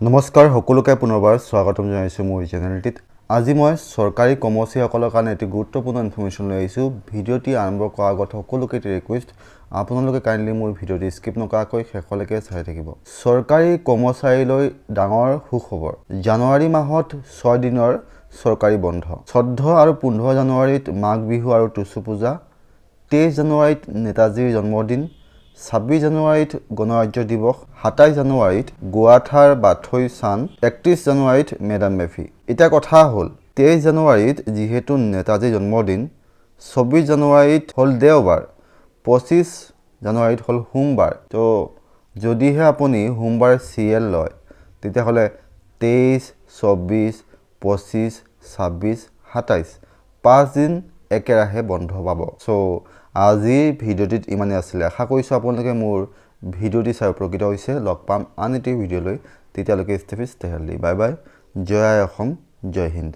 নমস্কাৰ, সকলোকে পুনৰবাৰ স্বাগতম জনাইছোঁ মোৰ চেনেলটিত। আজি মই চৰকাৰী কৰ্মচাৰীসকলৰ কাৰণে এটি গুৰুত্বপূৰ্ণ ইনফৰ্মেশ্যন লৈ আহিছোঁ। ভিডিঅ'টি আৰম্ভ কৰাৰ আগত সকলোকে এটি ৰিকুৱেষ্ট, আপোনালোকে কাইণ্ডলি মোৰ ভিডিঅ'টি স্কিপ নকৰাকৈ শেষলৈকে চাই থাকিব। চৰকাৰী কৰ্মচাৰীলৈ ডাঙৰ সুখবৰ। জানুৱাৰী মাহত 6 দিনৰ চৰকাৰী বন্ধ। 14 আৰু 15 জানুৱাৰীত মাঘ বিহু আৰু টুচু পূজা, 23 জানুৱাৰীত নেতাজীৰ জন্মদিন, 26 জানুৱাৰীত গণৰাজ্য দিৱস, 27 জানুৱাৰীত গোৱাথাৰ বাথৈ চান, 31 জানুৱাৰীত মেডাম মেফি। এতিয়া কথা হ'ল, 23 জানুৱাৰীত যিহেতু নেতাজীৰ জন্মদিন, 24 জানুৱাৰীত হ'ল দেওবাৰ, 25 জানুৱাৰীত হ'ল সোমবাৰ। তো যদিহে আপুনি সোমবাৰে চিএল লয়, তেতিয়াহ'লে 23, 24, 25, 26, 27, 5 দিন একেৰাহে বন্ধ পাব। চ' আজিৰ ভিডিঅ'টিত ইমানেই আছিলে। আশা কৰিছোঁ আপোনালোকে মোৰ ভিডিঅ'টি চাই উপকৃত হৈছে। লগ পাম আন এটি ভিডিঅ'লৈ। তেতিয়ালৈকে stay fit, stay healthy, bye bye. জয় আই অসম, জয় হিন্দ।